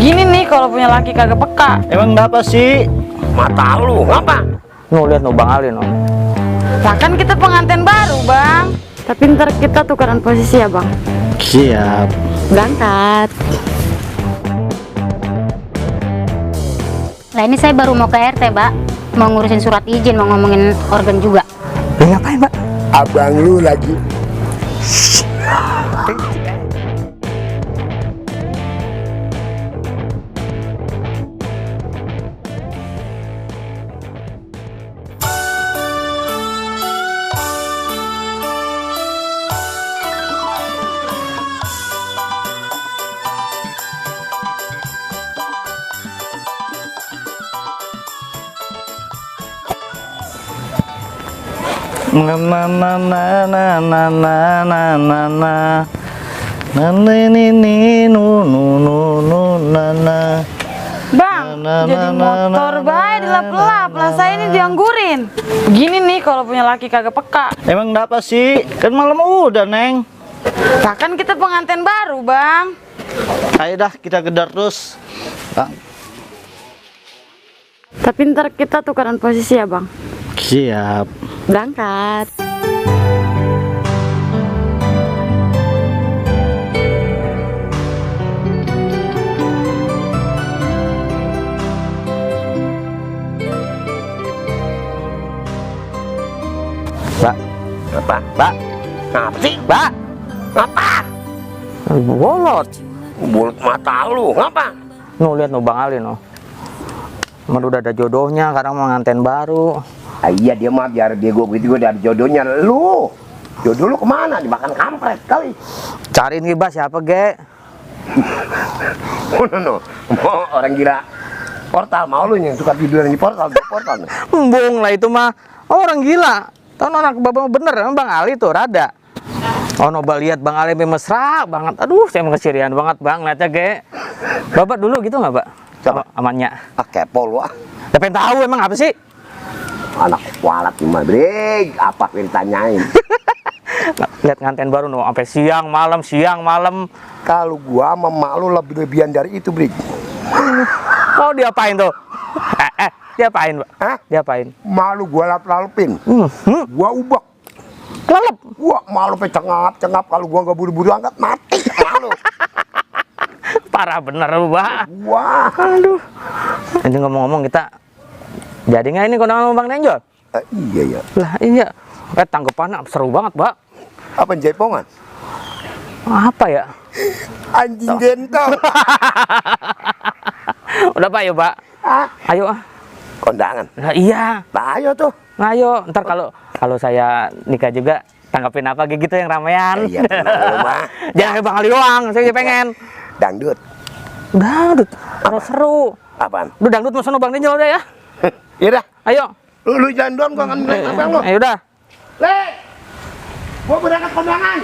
Begini nih kalau punya laki kagak peka. Emang apa sih? Mata lu, ngapa? Lihat Bang Ali no. Lah kan kita pengantin baru, Bang. Tapi ntar kita tukeran posisi ya, Bang. Siap. Berangkat. Lah ini saya baru mau ke RT, Mbak. Mau ngurusin surat izin, mau ngomongin organ juga. Ngapain, Pak? Abang lu lagi. Na na na na na na na na na na na ni ni nu nu nu nu na na. Bang, jadi motor baik dilap-lap lah, saya ini dianggurin. Begini nih kalau punya laki kagak peka. Emang apa sih? Kan malam udah, Neng. Lah kan kita pengantin baru, Bang. Ayo dah kita gedar terus. Bang. Tapi ntar kita tukeran posisi ya, Bang. Siap. Berangkat. Pak. Apa? Pak. Ngapa sih? Pak. Ngapa? Bolot. Bulut mata lu, ngapa? Lihat Bang Ali no. Udah ada jodohnya, kadang mau nganten baru. Ah, iya dia mah biar dia gue gitu ada jodohnya lu. Jodoh lu kemana? Dimakan kampret kali. Cariin Gibas siapa, Ge? Oh, no. Mau orang gila. Portal mau lu yang suka tidur di portal, portal. Embung lah itu mah. Orang gila. Tahu anak bapak bener, emang Bang Ali tuh rada. Oh, noba lihat Bang Ali mesra banget. Aduh, saya mengesirian banget, Bang. Lihatnya, Ge. Bapak dulu gitu nggak, Pak? Coba. Amannya. Ah, kepo lu ah. Tapi tahu emang apa sih? Anak walat cuma Brig, apa yang ditanyain? Lihat nganten baru no, sampai siang malam. Kalau gua sama mak lu lebih-lebihan dari itu, Brig. Oh, diapain tuh? Diapain, Pak? Hah? Diapain? Malu gua lap-lalupin. Gua ubek. Kelelep. Gua malu cengap kalau gua nggak buru-buru angkat mati. Malu. Parah bener, Pak. Wah. Aduh. Ini ngomong-ngomong kita jadi nggak ini kondangan sama Bang Nenjol? Iya ya. Lah iya. Tanggapannya seru banget, Pak. Apa jaipongan? Apa ya? Anjing gentong. Udah Pak, ayo Pak. Ayo ah. Kondangan. Nah, iya. Nah, ayo tuh. Nah, ayo. Ntar kalau saya nikah juga tanggapin apa kayak gitu yang ramean. Iya, tenang, mah. Jangan kayak Bang Ali doang, saya juga pengen. Dangdut. Dangdut. Harus seru. Apaan? Udah dangdut mau sono Bang Nenjol udah ya. Iya dah. Ayo. Lu jalan doang gua akan bilang abang lu. Ayo udah. Le. Gua berangkat kondangan.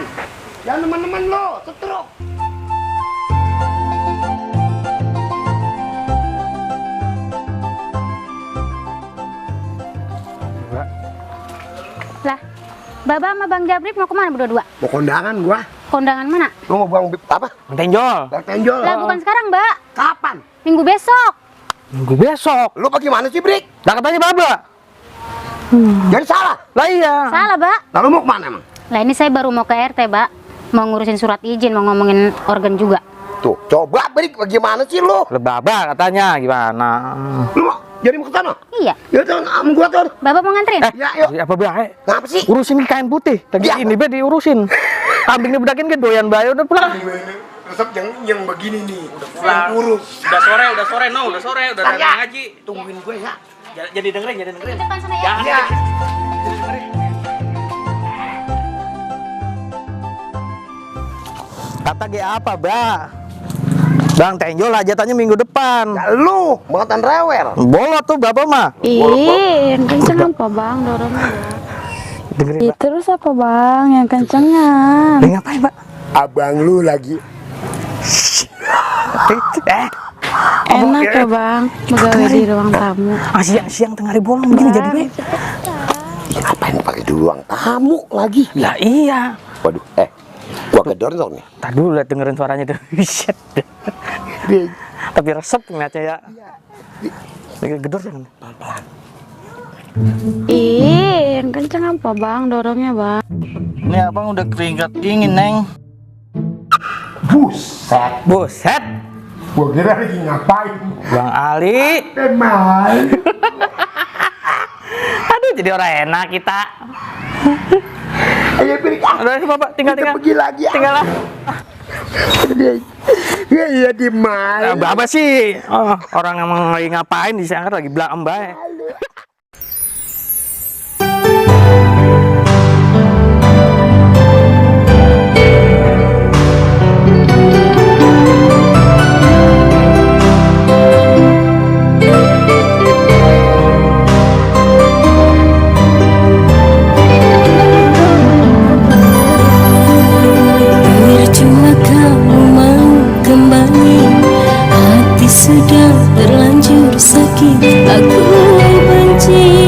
Jangan teman-teman lu, setruk. Lah, Baba sama Bang Jabrik mau kemana berdua? Mau kondangan gua. Kondangan mana? Lu mau buang apa? Bang Nenjol. Bang Tenjol. Lah bukan sekarang, Mbak. Kapan? Minggu besok. Minggu besok. Lu bagaimana sih, Brik? Lah katanya Baba. Jadi salah. Lah iya. Salah, Mbak. Lalu mau kemana emang? Lah ini saya baru mau ke RT, Mbak. Mau ngurusin surat izin, mau ngomongin organ juga. Tuh, coba Brik, bagaimana sih lu? Lah Baba katanya gimana? Lu mau jadi mau ke sana? Iya. Ya tuh, am gua tuh. Bapak mau nganterin? Ya, yuk. Apa bae? Ngapa sih? Urusin kain putih. Lagi Ya. ini be diurusin. Kambing dibedakin ke doyan bae udah pulang. Resep yang begini nih. Udah urus. Udah sore, udah Ntar ya. ngaji. Tungguin gue ya. Jadi dengerin. Depan sana ya. Ya. Kata ge apa, Mbak? Bang Tenjol ajatannya minggu depan. Ya lu, bangetan rewel. Bolot tuh Bapak mah. Ih, yang kenceng apa bang dorongnya? Dengerin, Ih, Mbak. terus apa bang yang kencengan? Ngapain, Mbak? Abang lu lagi. Enak ya bang, pegawai di ruang tamu. Siang-siang tengah hari bolong begini jadi, Be. Ngapain pakai di ruang tamu lagi? Lah iya. Waduh, gua gedor dong nih. Tadi dulu lihat dengerin suaranya tuh. Shit. Tapi resep ngeliatnya ya. Lagi gedor jangan. Ih, yang kenceng apa bang? Dorongnya bang. Ini abang udah keringat dingin, Neng. Buset. Buset. Gua kira lagi ngapain? Bang Ali. Main. Aduh, jadi orang enak kita. Ayo pilih. Udah sih Bapak, tinggal. Pergi lagi. Tinggal lah. Iya di mana? Bapak sih, orang yang lagi ngapain disangka lagi bilang mbak. Percuma kamu mau kembali, hati sudah terlanjur sakit, aku benci.